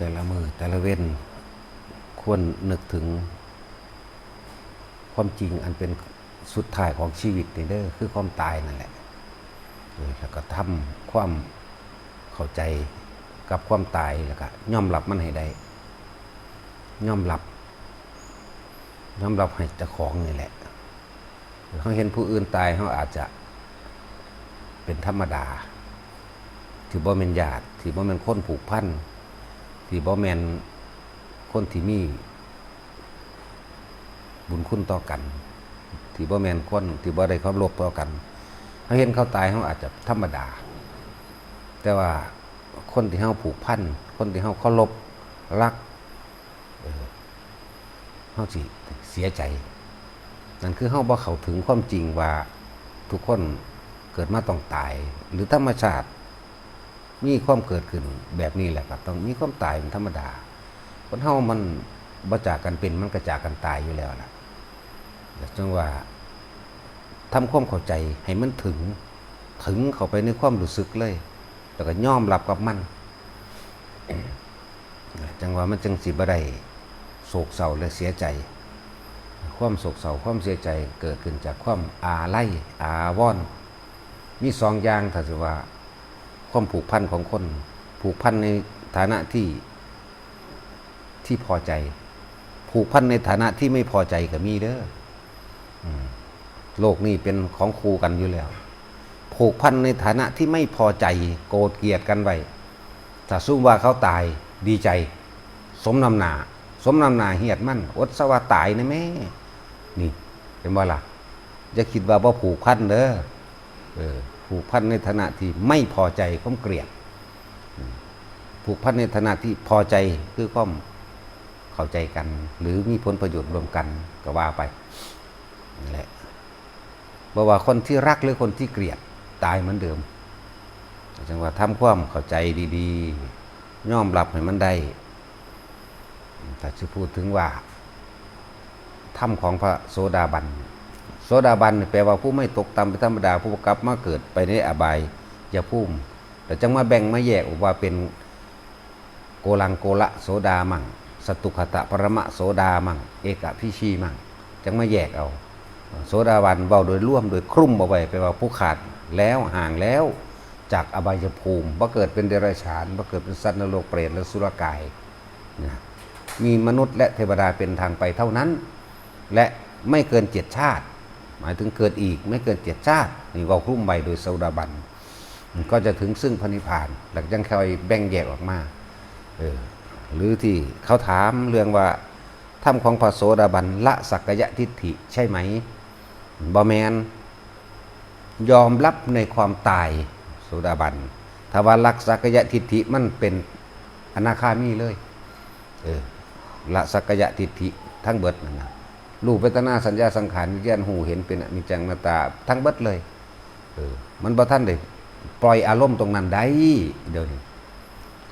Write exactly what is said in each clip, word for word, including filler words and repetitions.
แต่ละมื้อแต่ละเว็น ควรนึกถึงความจริงอันเป็นสุดท้ายของชีวิตนี่เด้อ คือความตายนั่นแหละ เออ แล้วก็ทำความเข้าใจกับความตาย แล้วก็ยอมรับมันให้ได้ ยอมรับ ยอมรับให้เจ้าของนี่แหละ เฮาเห็นผู้อื่นตาย เฮาอาจจะเป็นธรรมดา ที่บ่แม่นญาติ ที่บ่แม่นคนผูกพัน ที่บ่แม่นคนที่มีบุญคุณต่อกัน ที่บ่แม่นคนที่บ่ได้เคารพต่อกัน เฮาเห็นเขาตาย เฮาอาจจะธรรมดา แต่ว่าคนที่เฮาผูกพัน คนที่เฮาเคารพรัก เออ เฮาสิเสียใจ นั่นคือเฮาบ่เข้าถึงความจริงว่าทุกคนเกิดมาต้องตาย หรือธรรมชาติมีความเกิดขึ้นแบบนี้แหละครับ ต้องมีความตายเป็นธรรมดา คนเฮามันบ่จากกันเป็น มันก็จากกันตายอยู่แล้วล่ะ จังว่าทำความเข้าใจให้มันถึง ถึงเข้าไปในความรู้สึกเลย แล้วก็ยอมรับกับมัน จังว่ามันจังสิบ่ได้โศกเศร้าและเสียใจ ความโศกเศร้า ความเสียใจเกิดขึ้นจากความอาลัยอาวรณ์ มีสองอย่าง ถ้าสิว่าความผูกพันของคน ผูกพันในฐานะที่ ที่พอใจ ผูกพันในฐานะที่ไม่พอใจก็มีเด้อ อืม โลกนี้เป็นของคู่กันอยู่แล้ว ผูกพันในฐานะที่ไม่พอใจ โกรธเกลียดกันไว้ ถ้าซุ่มว่าเขาตาย ดีใจ สมน้ำหน้า สมน้ำหน้าเฮียดมัน อดซะว่าตายนะแม่ นี่ เห็นบ่ล่ะ อย่าคิดว่าบ่ผูกพันเด้อ เออ ผูกพันในฐานะที่ไม่พอใจ ความเกลียด อืม ผูกพันในฐานะที่พอใจ คือความเข้าใจกัน หรือมีผลประโยชน์ร่วมกัน ก็ว่าไป นั่นแหละ บ่ว่าคนที่รักหรือคนที่เกลียด ตายเหมือนเดิม จังว่าทำความเข้าใจดีๆ ยอมรับให้มันได้ ถ้าสิพูดถึงว่า ธรรมของพระโสดาบัน โสดาบันนี่แปลว่าผู้ไม่ตกต่ำเป็นธรรมดา ผู้บ่กลับมาเกิดไปในอบายภูมิ แล้วจังมาแบ่งมาแยกออกว่าเป็น โกลังโกละโสดามั่ง สตุคหตปรมะโสดามั่ง เอกพีชีมั่ง จังมาแยกเอา โสดาบันเว้าโดยรวม โดยคลุมเอาไว้ แปลว่าผู้ขาดแล้ว ห่างแล้ว จากอบายภูมิ บ่เกิดเป็นเดรัจฉาน บ่เกิดเป็นสัตว์นรก เปรตและอสุรกาย นะ มีมนุษย์และเทวดาเป็นทางไปเท่านั้น และไม่เกินเจ็ดชาติ หมายถึงเกิดอีกไม่เกินเจ็ดชาติ นี่เว้าคลุมไว้โดยโสดาบัน ก็จะถึงซึ่งพระนิพพาน แล้วยังค่อยแบ่งแยกออกมา เออ หรือที่เขาถามเรื่องว่า ธรรมของพระโสดาบันละสักกายทิฏฐิใช่ไหม บ่แม่น ยอมรับในความตาย โสดาบัน ถ้าว่าละสักกายทิฏฐิมันเป็นอนาคามีเลย เออ ละสักกายทิฏฐิทั้งเบิดนั่นนะ รูปเวทนาสัญญาสังขารวิญญาณฮู้เห็นเป็นอนิจจังอนัตตาทั้งเบิดเลย เออ มันบ่ทันได้ปล่อยอารมณ์ตรงนั้นได้ เดี๋ยวนี้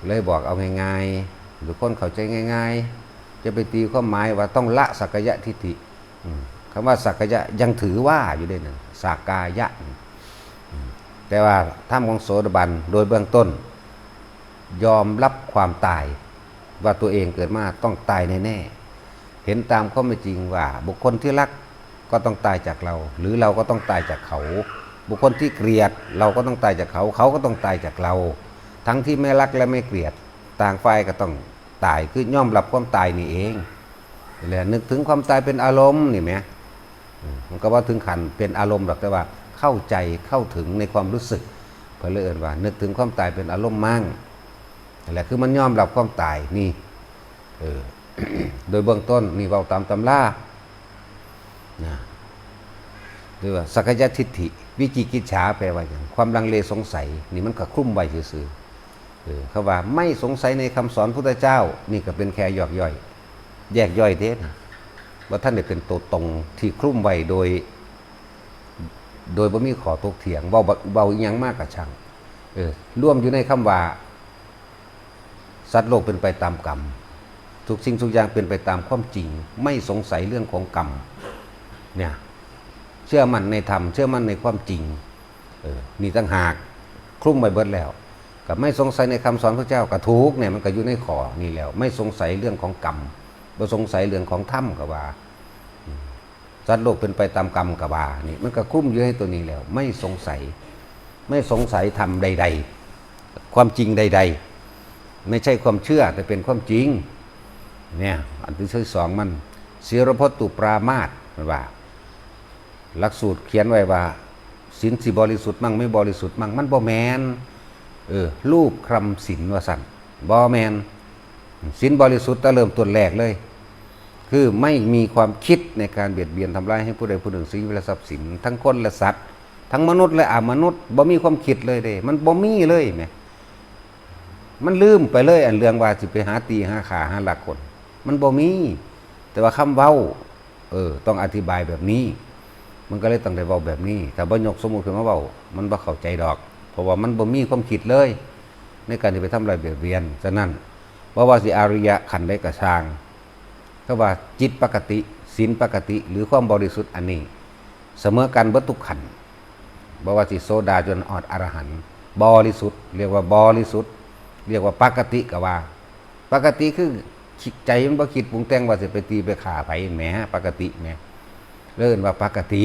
เลยบอกเอาง่ายๆ ทุกคนเข้าใจง่ายๆ จะไปตีความหมายว่าต้องละสักกายทิฏฐิ อืม คำว่าสักกายะยังถือว่าอยู่เด้นะ สักกายะ อืม แต่ว่าธรรมของโสดาบันโดยเบื้องต้น ยอมรับความตาย ว่าตัวเองเกิดมาต้องตายแน่ๆ เห็นตามความเป็นจริงว่าบุคคลที่รักก็ต้องตายจากเรา หรือเราก็ต้องตายจากเขา บุคคลที่เกลียดเราก็ต้องตายจากเขา เขาก็ต้องตายจากเรา ทั้งที่ไม่รักและไม่เกลียด ต่างฝ่ายก็ต้องตาย คือยอมรับความตายนี่เอง และนึกถึงความตายเป็นอารมณ์นี่แหม อืม มันก็บ่ถึงขั้นเป็นอารมณ์หรอก แต่ว่าเข้าใจเข้าถึงในความรู้สึก เพิ่นเลยเอิ้นว่านึกถึงความตายเป็นอารมณ์มั่ง นั่นแหละ คือมันยอมรับความตายนี่ เออ โดยเบื้องต้นนี่เว้าตามตำรา นะ หรือว่าสักกายทิฏฐิ วิจิกิจฉาแปลว่าหยัง ความลังเลสงสัย นี่มันก็คลุมไว้ซื่อๆ เออ เขาว่าไม่สงสัยในคำสอนพุทธเจ้า นี่ก็เป็นแค่ย่อยๆ แยกย่อยเด้นะ ว่าท่านได้เป็นตัวตรงที่คลุมไว้โดย โดยบ่มีข้อถกเถียง เว้าบ่ เว้าอิหยังมากกะช่าง เออ รวมอยู่ในคำว่า สัตว์โลกเป็นไปตามกรรม ทุกสิ่งทุกอย่างเป็นไปตามความจริง ไม่สงสัยเรื่องของกรรม เนี่ย เชื่อมั่นในธรรม เชื่อมั่นในความจริง เออ นี่ต่างหาก คลุมไว้เบิดแล้ว ก็ไม่สงสัยในคำสอนพระเจ้าก็ถูกเนี่ย มันก็อยู่ในข้อนี้แล้ว ไม่สงสัยเรื่องของกรรม บ่สงสัยเรื่องของธรรมก็ว่า สัตว์โลกเป็นไปตามกรรมก็ว่า นี่มันก็คลุมอยู่ในตัวนี้แล้ว ไม่สงสัย ไม่สงสัยธรรมใดๆ ความจริงใดๆ ไม่ใช่ความเชื่อแต่เป็นความจริง เนี่ย อันที่สองมัน ศีลพจน์ตุปรามาส มันว่า หลักสูตรเขียนไว้ว่า ศีลสิบริสุทธิ์มั่งไม่บริสุทธิ์มั่ง มันบ่แม่น เออ รูปคลำศีลว่าซั่น บ่แม่น ศีลบริสุทธิ์ตั้งเริ่มต้นแรกเลย คือไม่มีความคิดในการเบียดเบียนทำร้ายให้ผู้ใดผู้หนึ่ง ซึ่งเวลาทรัพย์สิน ทั้งคนและสัตว์ ทั้งมนุษย์และอมนุษย์ บ่มีความคิดเลยเด้ มันบ่มีเลยแหม มันลืมไปเลย อันเรื่องว่าสิไปหาตีหาฆ่าหาลักคน มันบ่มี แต่ว่าคำเว้า เออ ต้องอธิบายแบบนี้ มันก็เลยต้องได้เว้าแบบนี้ ถ้าบ่ยกสมมุติขึ้นมาเว้า มันบ่เข้าใจดอก เพราะว่ามันบ่มีความคิดเลย ในการที่ไปทำลายเบียดเบียน ฉะนั้น บ่ว่าสิอริยะขั้นใดก็ช่าง ถ้าว่าจิตปกติ ศีลปกติ หรือความบริสุทธิ์อันนี้ เสมอกันเบิดทุกขั้น บ่ว่าสิโสดาจนฮอดอรหันต์ บริสุทธิ์ เรียกว่าบริสุทธิ์ เรียกว่าปกติก็ว่า ปกติคือใจมันบ่คิดปรุงแต่งว่าสิไปตีไปฆ่าไผแหม ปกติแหม เรียกว่าปกติ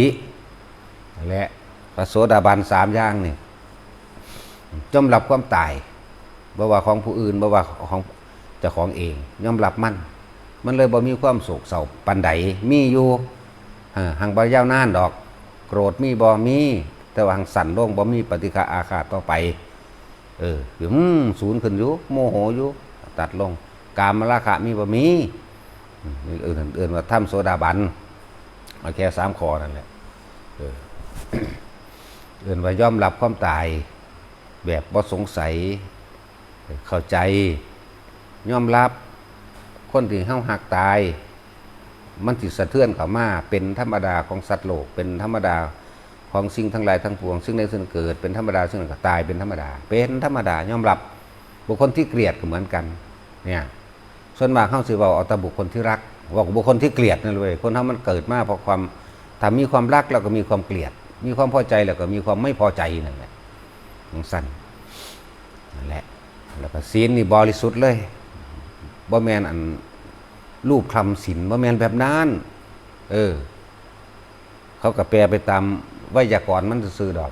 และพระโสดาบันสามอย่างนี่ ยอมรับความตาย บ่ว่าของผู้อื่น บ่ว่าของเจ้าของเอง ยอมรับมัน มันเลยบ่มีความโศกเศร้าปานใด มีอยู่ เออ หังบ่ยาวนานดอก โกรธมีบ่ มี แต่ว่าหังสั้นลง บ่มีปฏิฆะอาฆาตต่อไป เออ อืม สูญขึ้นอยู่ โมโหอยู่ ตัดลง กามราคะมีบ่ มี อืม เอิ้น เอิ้นว่าธรรมโสดาบัน เอาแค่สามข้อนั่นแหละ เออ เอิ้นว่ายอมรับความตาย แบบบ่สงสัย เข้าใจ ยอมรับ คนที่เฮาฮักตาย มันสิสะเทือนเข้ามา เป็นธรรมดาของสัตว์โลก เป็นธรรมดาของสิ่งทั้งหลายทั้งปวง สิ่งใดสิ่งหนึ่งเกิด เป็นธรรมดา สิ่งนั้นก็ตาย เป็นธรรมดา เป็นธรรมดา ยอมรับ บุคคลที่เกลียดก็เหมือนกัน เนี่ย ส่วนมากเฮาสิเว้าเอาแต่บุคคลที่รัก เว้ากับบุคคลที่เกลียดนั่นเว้ย คนเฮามันเกิดมาเพราะความ ถ้ามีความรักแล้วก็มีความเกลียด มีความพอใจแล้วก็มีความไม่พอใจนั่นแหละ จั่งซั้น นั่นแหละ แล้วก็ศีลนี่บริสุทธิ์เลย บ่แม่นอันรูปคลำศีล บ่แม่นแบบนั้น เออ เขาก็แปลไปตามไวยากรณ์มันซื่อๆดอก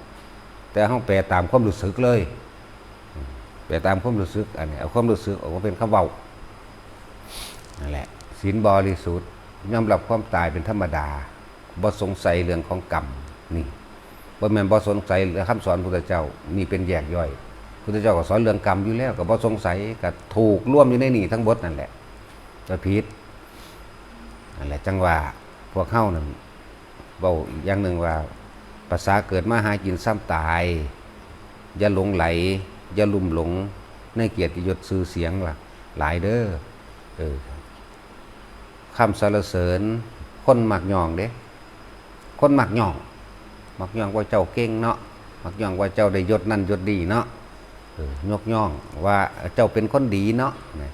แต่เฮาแปลตามความรู้สึกเลย แปลตามความรู้สึก อันนี้เอาความรู้สึกออกมาเป็นคำเว้า นั่นแหละ ศีลบริสุทธิ์ ยอมรับความตายเป็นธรรมดา บ่สงสัยเรื่องของกรรม นี่ บ่แม่นบ่สงสัยเรื่องคำสอนพุทธเจ้า นี่เป็นแยกย่อย พุทธเจ้าก็สอนเรื่องกรรมอยู่แล้ว ก็บ่สงสัย ก็ถูกรวมอยู่ในนี่ทั้งหมดนั่นแหละ ก็ผิด นั่นแหละ จั่งว่าพวกเฮานั่น เว้าอีกอย่างหนึ่งว่า ภาษาเกิดมาหากินซ้ำตาย อย่าหลงไหล อย่าลุ่มหลงในเกียรติยศชื่อเสียงว่าหลายเด้อ เออ คำสรรเสริญ คนมักย่องเด้ คนมักย่อง มักย่องว่าเจ้าเก่งเนาะ มักย่องว่าเจ้าได้ยศนั่นยศนี่เนาะ เออ ยกย่องว่าเจ้าเป็นคนดีเนาะ นะ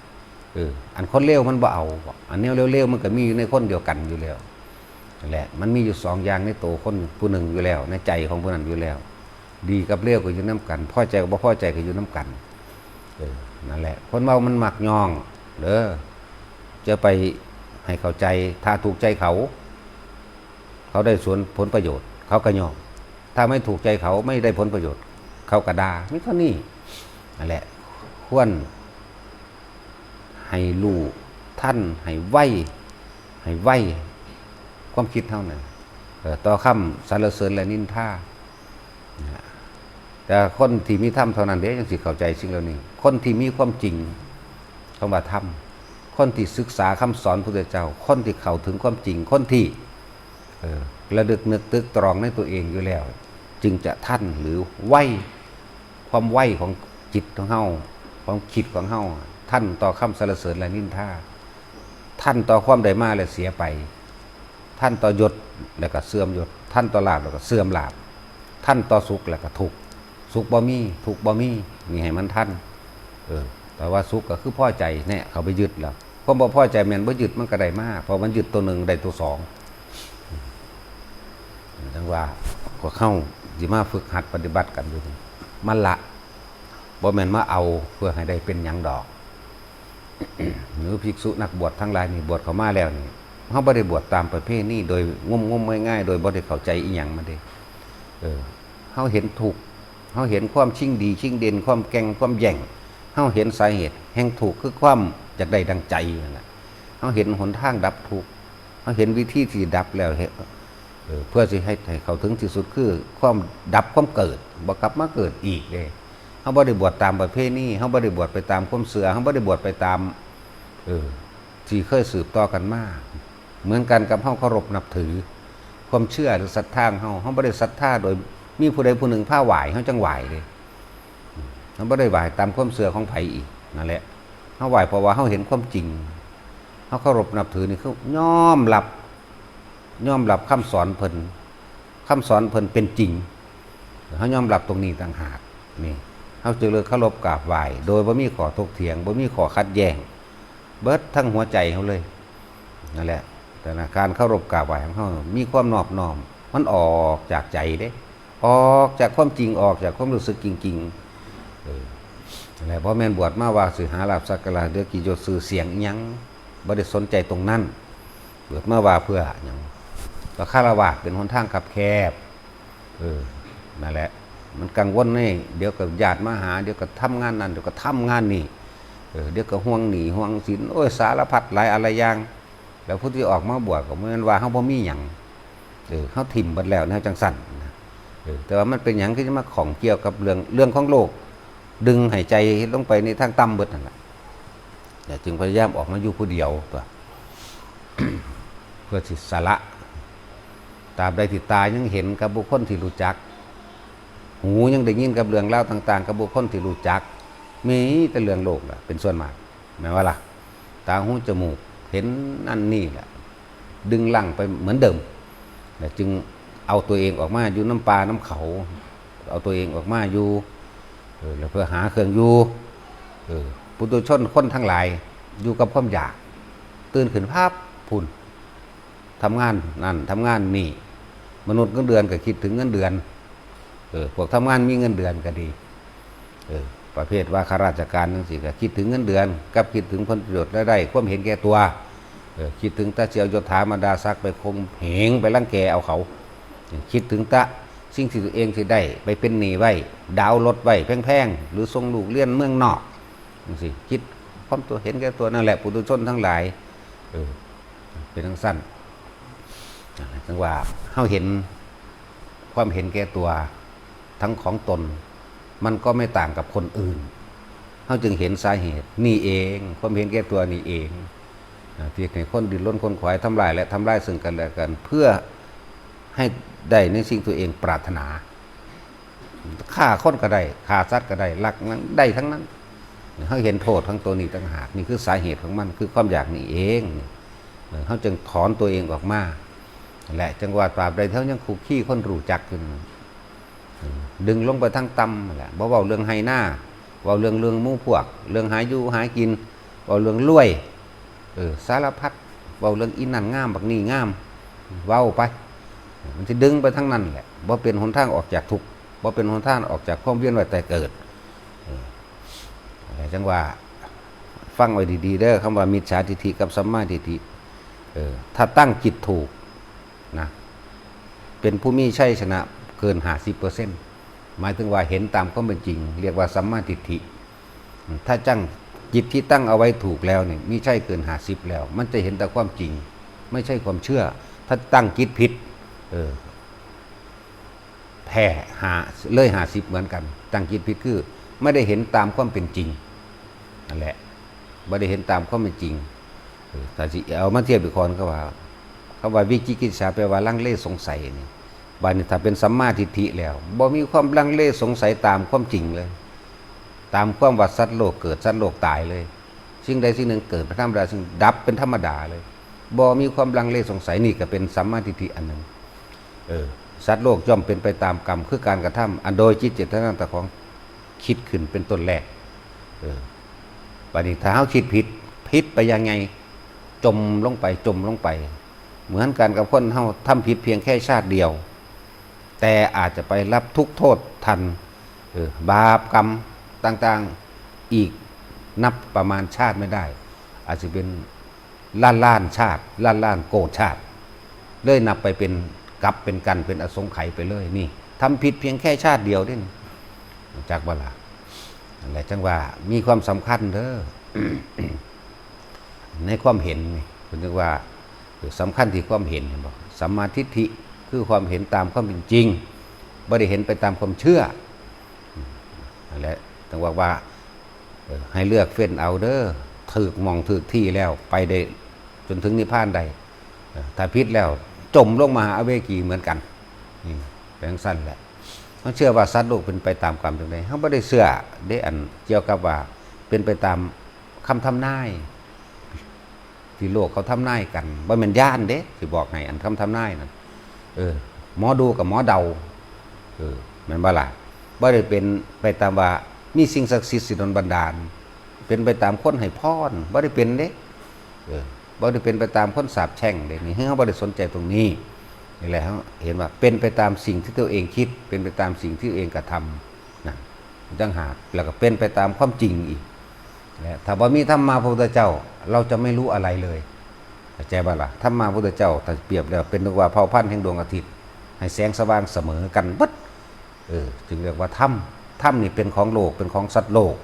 เออ อันคนเลวมันบ่เอา อันแนวเลวๆมันก็มีอยู่ในคนเดียวกันอยู่แล้ว นั่นแหละ มันมีอยู่สองอย่างในตัวคนผู้หนึ่งอยู่แล้ว ในใจของผู้นั้นอยู่แล้ว ดีกับเลวก็อยู่นำกัน พอใจกับบ่พอใจก็อยู่นำกัน เออ นั่นแหละ คนเว้ามันมักย่อง เด้อ จะไปให้เข้าใจ ถ้าถูกใจเขา เขาได้ส่วนผลประโยชน์ เขาก็ย่อง ถ้าไม่ถูกใจเขา ไม่ได้ผลประโยชน์ เขาก็ด่า มีเท่านี้ นั่นแหละ ควร ให้รู้ทัน ให้ไว ให้ไว ความคิดเฮานั่น เอ่อ ต่อคำสรรเสริญและนินทา นะ แต่คนที่มีธรรมเท่านั้นเด้ จั่งสิเข้าใจสิ่งเหล่านี้ คนที่มีความจริง คำว่าธรรม คนที่ศึกษาคำสอนพุทธเจ้า คนที่เข้าถึงความจริง คนที่ เออ ระลึกนึกตึกตรองในตัวเองอยู่แล้ว จึงจะทันหรือไว ความไวของจิตของเฮา ความคิดของเฮา ทันต่อคำสรรเสริญและนินทา ทันต่อความได้มาและเสียไป ทันต่อยศแล้วก็เสื่อมยศ ทันต่อลาภแล้วก็เสื่อมลาภ ทันต่อสุขแล้วก็ทุกข์ สุขบ่มี ทุกข์บ่มี นี่ให้มันทัน เออ แต่ว่าสุขก็คือพอใจเนี่ย เขาไปยึดแล้ว ความบ่พอใจแม่นบ่ยึดมันก็ได้มา เพราะมันยึดตัวหนึ่งได้ตัวสอง จั่งว่าพวกเฮาสิมาฝึกหัดปฏิบัติกันอยู่นี่ มาละ บ่แม่นมาเอาเพื่อให้ได้เป็นหยังดอก หรือภิกษุนักบวชทั้งหลายนี่บวชเข้ามาแล้วนี่ เฮาบ่ได้บวชตามประเพณีโดยงมงมง่ายๆ โดยบ่ได้เข้าใจอีหยังมาเด้ เออ เฮาเห็นทุกข์ เฮาเห็นความชิงดีชิงเด่น ความแก่งความแย่ง เฮาเห็นสาเหตุแห่งทุกข์คือความอยากได้ดังใจนั่นแหละ เฮาเห็นหนทางดับทุกข์ เฮาเห็นวิธีที่ดับแล้ว เออ เพื่อสิให้ ให้เข้าถึงที่สุดคือความดับความเกิด บ่กลับมาเกิดอีกเด้ เฮาบ่ได้บวชตามประเพณี เฮาบ่ได้บวชไปตามความเชื่อ เฮาบ่ได้บวชไปตาม เออ ที่เคยสืบต่อกันมา เหมือนกันกับเฮาเคารพนับถือ ความเชื่อหรือศรัทธาของเฮา เฮาบ่ได้ศรัทธาโดยมีผู้ใดผู้หนึ่งพาไหว้ เฮาจั่งไหว้เด้ เฮาบ่ได้ไหว้ตามความเชื่อของไผอีก นั่นแหละ เฮาไหว้เพราะว่าเฮาเห็นความจริง เฮาเคารพนับถือนี่คือยอมรับ ยอมรับคำสอนเพิ่น คำสอนเพิ่นเป็นจริง เฮายอมรับตรงนี้ต่างหาก นี่ เฮาจึงเลยเคารพกราบไหว้ โดยบ่มีข้อถกเถียง บ่มีข้อขัดแย้ง เบิดทั้งหัวใจเฮาเลย นั่นแหละ แต่ละการเคารพกราบไหว้ของเฮามีความนอบน้อม มันออกจากใจเด้ ออกจากความจริง ออกจากความรู้สึกจริงๆ เออ นั่นแหละ บ่แม่นบวชมาว่าสิหาลาภสักการะ เดี๋ยวเกียรติยศชื่อเสียงอิหยัง บ่ได้สนใจตรงนั้น บวชมาว่าเพื่อหยัง ก็คฤหัสถ์เป็นหนทางคับแคบ เออ นั่นแหละ มันกังวลนี่ เดี๋ยวก็ญาติมาหา เดี๋ยวก็ทำงานนั่น เดี๋ยวก็ทำงานนี่ เออ เดี๋ยวก็ห่วงหนี้ห่วงสิน โอ้ย สารพัดหลายอะไรอย่าง แล้วผู้ที่ออกมาบวชก็บ่แม่นว่าเฮาบ่มีหยัง เออ เฮาถิ่มเบิดแล้วแนวจั่งซั่นนะ เออ แต่ว่ามันเป็นหยังที่จะมาข้องเกี่ยวกับเรื่อง เรื่องของโลก ดึงให้ใจลงไปในทางต่ำเบิดนั่นแหละ แต่จึงพยายามออกมาอยู่ผู้เดียวตัว เพื่อสิสละ ตราบใดที่ตายังเห็นกับบุคคลที่รู้จัก หูยังได้ยินกับเรื่องราวต่างๆ กับบุคคลที่รู้จัก มีแต่เรื่องโลกล่ะ เป็นส่วนมาก แม่นว่าล่ะ ตาหูจมูกเห็นนั่นนี่แหละ ดึงรั้งไปเหมือนเดิม และจึงเอาตัวเองออกมาอยู่นำป่านำเขา เอาตัวเองออกมาอยู่ เออ แล้วเพื่อหาเครื่องอยู่ เออ ปุถุชนคนทั้งหลาย อยู่กับความอยาก ตื่นขึ้นพับพุ้น ทำงานนั่นทำงานนี่ มนุษย์เงินเดือนก็คิดถึงเงินเดือน เออ พวกทำงานมีเงินเดือนก็ดี เออ ประเภทว่าข้าราชการจั่งซี้ก็คิดถึงเงินเดือน กับคิดถึงผลประโยชน์รายได้ ความเห็นแก่ตัว เออ คิดถึงแต่สิเอายศถาบรรดาศักดิ์ไปข่มเหง ไปรังแกเอาเขา คิดถึงแต่สิ่งที่ตัวเองสิได้ ไปเป็นหนี้ไว้ ดาวน์รถไว้แพงๆ หรือส่งลูกเรียนเมืองนอกจั่งซี้ คิดความตัวเห็นแก่ตัวนั่นแหละ ปุถุชนทั้งหลาย เออ เป็นจั่งซั่น จั่งว่าเฮาเห็นความเห็นแก่ตัวทั้งของตน มันก็ไม่ต่างกับคนอื่น เฮาจึงเห็นสาเหตุนี่เอง ความเห็นแก่ตัวนี่เอง อ่า ที่ให้คนดิ้นรนขนขวายทำลายและทำลายซึ่งกันและกัน เพื่อให้ได้ในสิ่งตัวเองปรารถนา ฆ่าคนก็ได้ ฆ่าสัตว์ก็ได้ ลักนั้นได้ทั้งนั้น เฮาเห็นโทษของตัวนี้ต่างหาก นี่คือสาเหตุของมัน คือความอยากนี่เอง เออ เฮาจึงถอนตัวเองออกมา และจั่งว่าตราบใดที่เฮายังคุกคีคนรู้จักอยู่นั่น เออ ดึงลงไปทางต่ำนั่นแหละ บ่เว้าเรื่องไฮ่นา เว้าเรื่อง เรื่องหมู่พวก เรื่องหาอยู่หากิน เว้าเรื่องรวย เออ สารพัด เว้าเรื่องอีนั่นงาม บักนี่งาม เว้าไป มันสิดึงไปทางนั้นแหละ บ่เป็นหนทางออกจากทุกข์ บ่เป็นหนทางออกจากความเวียนว่ายตายเกิด เออ จั่งว่า ฟังไว้ดีๆ เด้อ คำว่ามิจฉาทิฏฐิกับสัมมาทิฏฐิ เออ ถ้าตั้งจิตถูกนะ เป็นผู้มีชัยชนะเกิน ห้าสิบเปอร์เซ็นต์ หมายถึงว่าเห็นตามความเป็นจริง เรียกว่าสัมมาทิฏฐิ ถ้าตั้งจิตที่ตั้งเอาไว้ถูกแล้วเนี่ย มีชัยเกิน ห้าสิบ แล้ว มันจะเห็นแต่ความจริง ไม่ใช่ความเชื่อ ถ้าตั้งจิตผิด เออ แพ้ห้า เลย ห้าสิบ เหมือนกัน ตั้งจิตผิดคือไม่ได้เห็นตามความเป็นจริง นั่นแหละ บ่ได้เห็นตามความเป็นจริง เออ ถ้าสิเอามาเทียบอีกข้อหนึ่ง เขาว่า คำว่าวิจิกิจฉาแปลว่าลังเลสงสัยนี่ บัดนี้ถ้าเป็นสัมมาทิฏฐิแล้ว บ่มีความลังเลสงสัยตามความจริงเลย ตามความว่าสัตว์โลกเกิด สัตว์โลกตายเลย สิ่งใดสิ่งหนึ่งเกิดเป็นธรรมดา สิ่งดับเป็นธรรมดาเลย บ่มีความลังเลสงสัย นี่ก็เป็นสัมมาทิฏฐิอันหนึ่ง เออ สัตว์โลกย่อมเป็นไปตามกรรม คือการกระทำ อันโดยจิตเจตนาต่างของคิดขึ้นเป็นต้นแรก เออ บัดนี้ถ้าเฮาคิดผิด ผิดไปยังไง จมลงไป จมลงไป เหมือนกันกับคนเฮาทำผิดเพียงแค่ชาติเดียว แต่อาจจะไปรับทุกข์โทษทัน เออ บาปกรรม ต่างๆ อีกนับประมาณชาติไม่ได้ อาจจะเป็นล้านล้านชาติ ล้านล้านโกฏชาติ เลยนับไปเป็นกับเป็นกันเป็นอสงไขยไปเลยนี่ ทำผิดเพียงแค่ชาติเดียวเด้นี่ จักบ่ล่ะ นั่นแหละจังว่ามีความสำคัญเด้อ ในความเห็นนี่เพิ่นเรียกว่าสำคัญที่ความเห็น เห็นบ่ สัมมาทิฏฐิคือความเห็นตามความเป็นจริง บ่ได้เห็นไปตามความเชื่อ นั่นแหละจังว่าว่า เออ ให้เลือกเฟ้นเอาเด้อ ถืกหม่องถืกที่แล้วไปได้จนถึงนิพพานได้ เออ ถ้าผิดแล้วจมลงมหาอเวจีเหมือนกัน นี่เป็นจั่งซั่นแหละ เฮาเชื่อว่าสัตว์โลกเป็นไปตามกรรมจั่งใด เฮาบ่ได้เชื่อเด้ อันเกี่ยวกับว่าเป็นไปตามคำทำนาย ที่โลกเขาทำนายกัน บ่แม่นญาณเด้ สิบอกให้ อันคำทำนายนั่น เออ หมอดูกับหมอเดา เออ แม่นบ่ล่ะ บ่ได้เป็นไปตามว่ามีสิ่งศักดิ์สิทธิ์สิดลบันดาล เป็นไปตามคนให้พร บ่ได้เป็นเด้ เออ บ่ได้เป็นไปตามคนสาปแช่งเด้ นี่เฮาบ่ได้สนใจตรงนี้ นี่แหละ เฮาเห็นว่าเป็นไปตามสิ่งที่ตัวเองคิด เป็นไปตามสิ่งที่ตัวเองกระทำ นั่นต่างหาก แล้วก็เป็นไปตามความจริงอีก และถ้าบ่มีธรรมาพระพุทธเจ้า เราจะไม่รู้อะไรเลย เข้าใจบ่ล่ะ ธรรมาพระพุทธเจ้า ถ้าเปรียบแล้วเป็นนึกว่าเผ่าพันธุ์แห่งดวงอาทิตย์ ให้แสงสว่างเสมอกันเบิด เออ จึงเรียกว่าธรรม ธรรมนี่เป็นของโลก เป็นของสัตว์โลก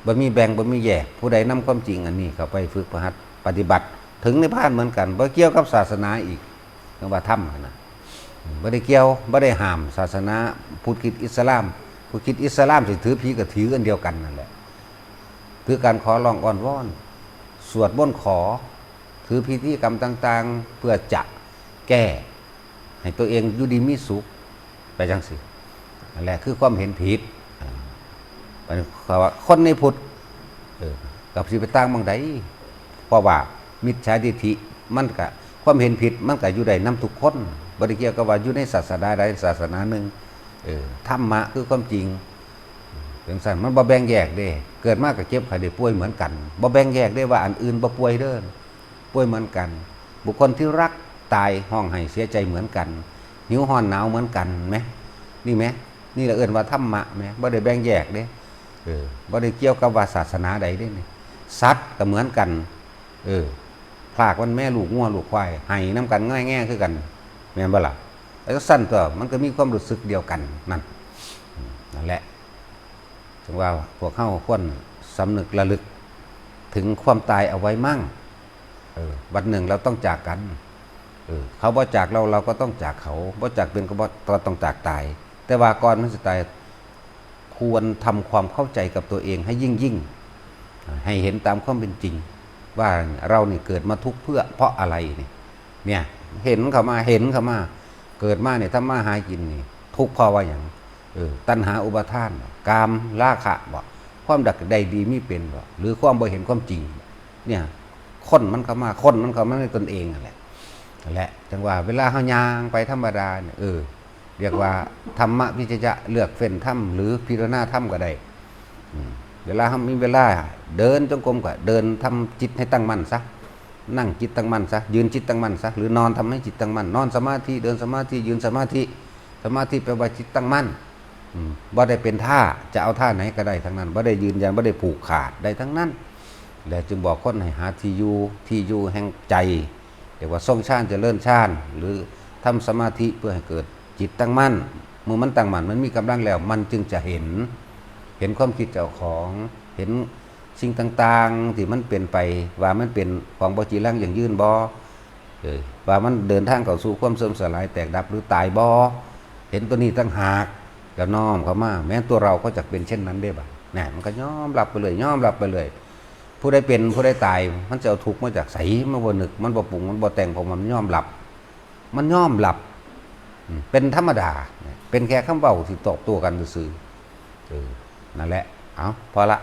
บ่มีแบ่ง บ่มีแยก ผู้ใดนำความจริงอันนี้เข้าไปฝึกปฏิบัติ ถึงนิพพานเหมือนกัน บ่เกี่ยวกับศาสนาอีก เรียกว่าธรรมหั่นน่ะ บ่ได้เกี่ยว บ่ได้ห้าม ศาสนาพุทธคริสต์อิสลาม พุทธคริสต์อิสลามสิถือผีก็ถืออันเดียวกันนั่นแหละ คือการขอร้องอ้อนวอน สวดมนต์ขอ ถือพิธีกรรมต่างๆ เพื่อจะแก้ให้ตัวเองอยู่ดีมีสุข ไปจั่งซี้ นั่นแหละคือความเห็นผิด อ่า บัดนี้เขาว่าคนในพุทธ เออ ก็สิไปต่างหม่องใด เพราะว่ามิจฉาทิฏฐิมันก็ ความเห็นผิดมันก็อยู่ได้นำทุกคน บ่ได้เกี่ยวกับว่าอยู่ในศาสนาใดศาสนาหนึ่ง เออ ธรรมะคือความจริง จั่งซั่นมันบ่แบ่งแยกเด้ เกิดมาก็เจ็บไข้ได้ป่วยเหมือนกัน บ่แบ่งแยกเด้ว่าอันอื่นบ่ป่วยเด้อ ป่วยเหมือนกัน บุคคลที่รักตายร้องไห้เสียใจเหมือนกัน หิวร้อนหนาวเหมือนกันแหม นี่แหม นี่แหละเอิ้นว่าธรรมะแหม บ่ได้แบ่งแยกเด้ เออ บ่ได้เกี่ยวกับว่าศาสนาใดเด้นี่ สัตว์ก็เหมือนกัน เออ พรากมันแม่ลูกงัวลูกควาย ไห้นำกันง่อยแง่คือกัน แม่นบ่ล่ะ แล้วจั่งซั่นตัว มันก็มีความรู้สึกเดียวกันนั่น นั่นแหละ ถึงว่าพวกเฮาควรสำนึกระลึกถึงความตายเอาไว้มั่ง เออ วันหนึ่งเราต้องจากกัน เออ เขาบ่จากเรา เราก็ต้องจากเขา บ่จากเป็นก็บ่ ก็ต้องจากตาย แต่ว่าก่อนมันสิตาย ควรทำความเข้าใจกับตัวเองให้ยิ่งๆ ให้เห็นตามความเป็นจริง ว่าเรานี่เกิดมาทุกข์เพื่อ เพราะอะไรนี่ เนี่ย เห็นเข้ามา เห็นเข้ามา เกิดมาเนี่ยทำมาหากินนี่ ทุกข์เพราะว่าหยัง เออ ตัณหาอุปาทานบ่ กามราคะบ่ ความอยากได้ดีมีเป็นบ่ หรือความบ่เห็นความจริง เนี่ย คนมันเข้ามา คนมันเข้ามาในตนเองนั่นแหละ นั่นแหละ จั่งว่าเวลาเฮาย่างไปธรรมดาเนี่ย เออ เรียกว่าธรรมวิจยะ เลือกเฟ้นธรรม หรือพิจารณาธรรมก็ได้ อืม เวลาเฮามีเวลาเดินจงกรมก็เดินทำจิตให้ตั้งมั่นซะ นั่งจิตตั้งมั่นซะ ยืนจิตตั้งมั่นซะ หรือนอนทำให้จิตตั้งมั่น นอนสมาธิ เดินสมาธิ ยืนสมาธิ สมาธิแปลว่าจิตตั้งมั่น อืม บ่ได้เป็นท่า จะเอาท่าไหนก็ได้ทั้งนั้น บ่ได้ยืนยัน บ่ได้ผูกขาด ได้ทั้งนั้น และจึงบอกคนให้หาที่อยู่ ที่อยู่แห่งใจ เรียกว่าทรงฌานเจริญฌาน หรือทำสมาธิเพื่อให้เกิดจิตตั้งมั่น เมื่อมันตั้งมั่น มันมีกำลังแล้ว มันจึงจะเห็น เห็นความคิดเจ้าของ เห็นสิ่งต่างๆ ที่มันเป็นไป ว่ามันเป็นของบ่จีรังยั่งยืนบ่ เออ ว่ามันเดินทางเข้าสู่ความเสื่อมสลายแตกดับหรือตายบ่ เห็นตัวนี้ต่างหาก แล้วน้อมเข้ามา แม้ตัวเราก็จะเป็นเช่นนั้นได้บ่ นั่น มันก็ยอมรับไปเลย ยอมรับไปเลย ผู้ใดเป็น ผู้ใดตาย มันจะเอาทุกข์มาจากไส มันบ่นึก มันบ่ปรุง มันบ่แต่ง เพราะมันยอมรับ มันยอมรับ อืม เป็นธรรมดา เป็นแค่คำเว้าที่ตอบโต้กันซื่อๆ เออ นั่นแหละ เอา พอละ